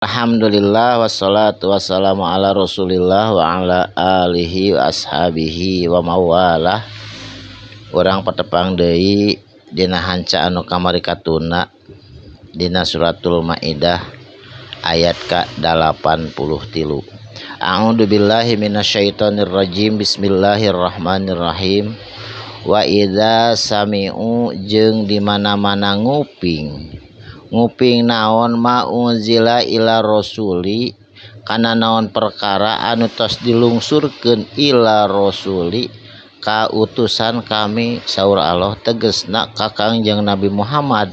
Alhamdulillah wassalatu wassalamu ala Rasulillah wa ala alihi wa ashabihi wa mawalah. Urang patepang deui dina hanca anu kamari katuna dina suratul Maidah ayat ka 83. A'udzu billahi minasyaitonir rajim. Bismillahirrahmanirrahim. Wa idza sami'u jeung di mana-mana nguping nguping naon ma unzila ila rasuli kana naon perkara anu tos dilungsurkeun ila rasuli ka utusan kami saur Allah tegesna ka Kangjeng Nabi Muhammad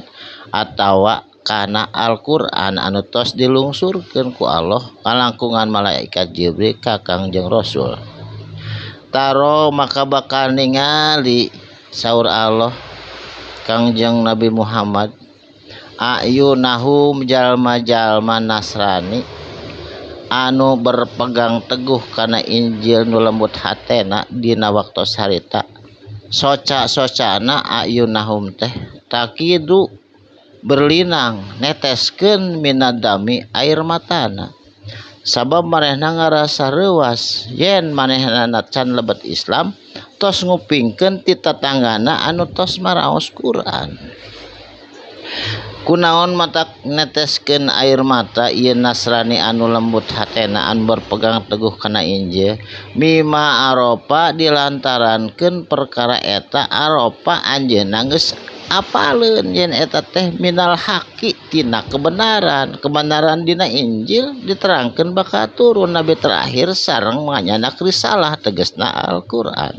atawa kana Al-Qur'an anu tos dilungsurkeun ku Allah kalangkungan malaikat Jibril ka Kangjeng Rasul. Taro maka bakal ningali saur Allah Kangjeng Nabi Muhammad ayunahum jalma-jalma Nasrani anu berpegang teguh kana Injil nu lembut hatena dina waktos harita soca-socana ayunahum teh takidu berlinang neteskeun minadami air matana sabab manehna ngarasa reuwas yen manehna can lebet Islam tos ngupingkeun ti tatanggana anu tos maraos Quran. Kunaon mata neteskeun air mata ieu Nasrani anu lembut hatena anu berpegang teguh kana Injil mimma arofa dilantarankeun perkara eta arofa anjeunna geus apaleun yen eta teh minal haqi tina kebenaran. Kebenaran dina Injil diterangkeun bakal turun nabi terakhir sareng manyanak risalah tegasna Al-Qur'an.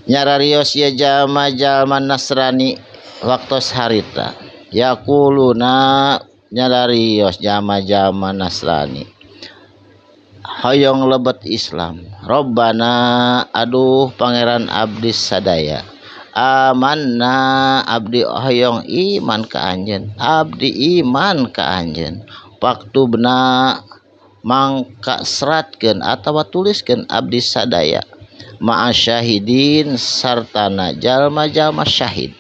Nyararios ieu jalma-jalma Nasrani waktos harita yaquluna nyararios jalma-jalma Nasrani hoyong lebet Islam Robbana aduh pangeran abdi sadaya amanna abdi hoyong iman ka anjeun abdi iman ka anjeun faktubna mangka seratkeun atawa tuliskeun abdi sadaya ma'asyahidin sartana jalma-jalma syahid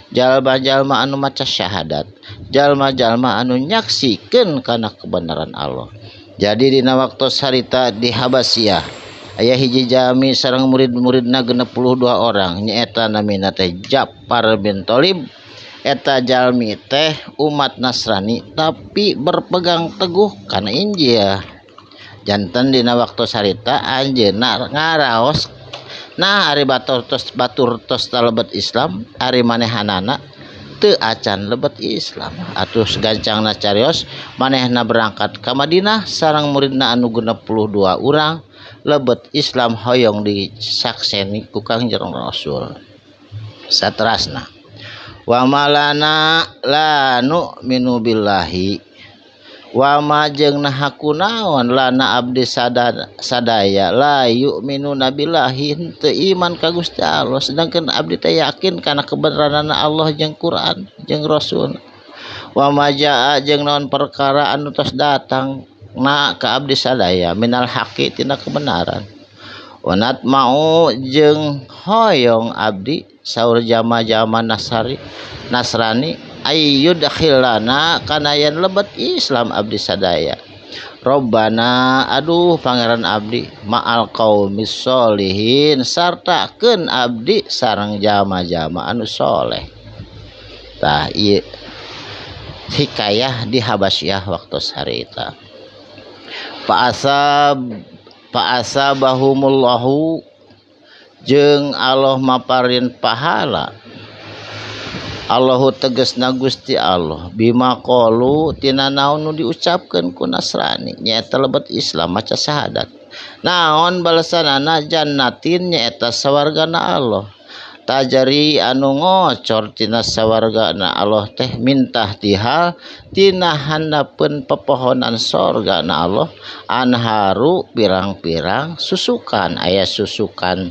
jalma-jalma anu maca syahadat jalma-jalma anu nyaksikeun kana kebenaran Allah. Jadi dina waktu harita di Habasyah aya hiji jalmi sareng murid-muridna 62 orang nyaeta namina teh Ja'far bin Thalib. Eta jalmi teh umat Nasrani tapi berpegang teguh kana Injil. Janten dina waktu harita anjeunna ngaraos nah ari batur tos lebet Islam ari manehanana teu acan lebet Islam. Atuh gancangna carios manehna berangkat ka Madinah sareng muridna anu 62 urang lebet Islam hoyong disakseni ku Kangjeng Rasul. Saterasna wa malana la nu'minu billahi wa ma jeung naha kunaon lana abdi sadaya la yu'minu billahi henteu iman ka Gusti Allah sedangkan abdi teh yakin kana kebenaranna Allah jeung Quran jeung Rasul. Wa ma jaa jeung naon perkara anu tos datang na ka abdi sadaya minal haqi tina kebenaran. Wa natma'u jeung hoyong abdi saur jama-jama Nasrani ayyudkhilana kana yen lebet Islam abdi sadaya. Robbana aduh pangeran abdi ma'al qaumis solihin sartakeun abdi sareng jama-jama anu soleh. Tah ieu hikayah di Habasyah waktu harita. Fa'asabahumullahu jeung Allah maparin pahala Allahu tegesna Gusti Allah bima qalu tina naon nu diucapkeun ku Nasrani nyaeta lebet Islam maca syahadat. Naon balesanana jannatin nyaeta sawargana Allah tajari anu ngocor tina sawargana Allah teh mintah tihal tina handapeun pepohonan sorgana Allah anharu pirang-pirang susukan aya susukan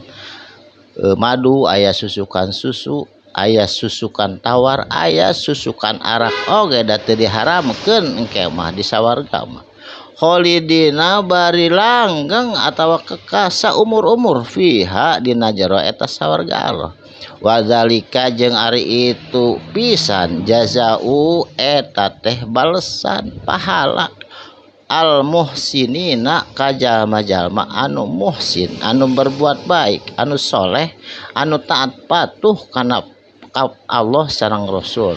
madu aya susukan susu aya susukan tawar aya susukan arak oge da teu diharamkeun engke mah di sawarga mah. Kholidina bari langgeng atawa kekasa umur-umur fiha dina jero eta sawarga Allah. Wadzalika jeung ari itu pisan jazau eta teh balesan pahala al muhsinina ka jalma-jalma anu muhsin, anu berbuat baik, anu soleh, anu taat patuh kana Allah sareng Rasul.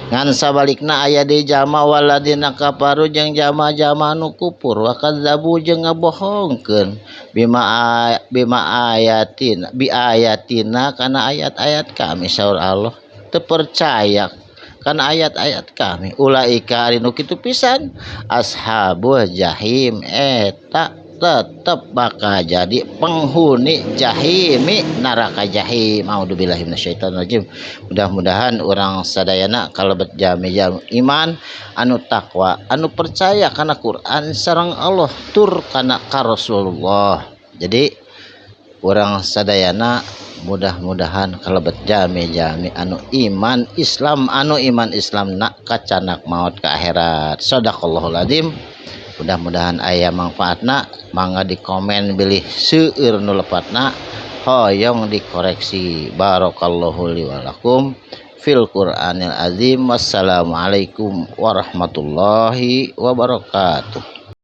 Ngan sabalikna aya deui jalma waladina kafaru jeung jalma-jalma anu kufur wa kadzabu jeung ngabohongkeun bima ayatina bi ayatina kana ayat-ayat kami saur Allah teu percaya kana ayat-ayat kami. Ulaika ari nu kitu pisan ashabul jahim eta tetep bakal jadi penghuni jahimi neraka jahim. A'udzubillahi minasyaitonirrajim. Mudah-mudahan urang sadayana kalebet jami-jami iman anu takwa, anu percaya kana Quran sareng Allah tur kana ka Rasulullah. Jadi urang sadayana mudah-mudahan kalebet jami-jami anu iman Islam, anu iman Islam nak kacanak maut ke akhirat. Shadaqallahul azim. Mudah-mudahan aya manfaatna, mangga di komen bilih seueur nu lepatna, hoyong dikoreksi. Barakallahu li wa lakum fil Qur'anil azim. Wassalamualaikum warahmatullahi wabarakatuh.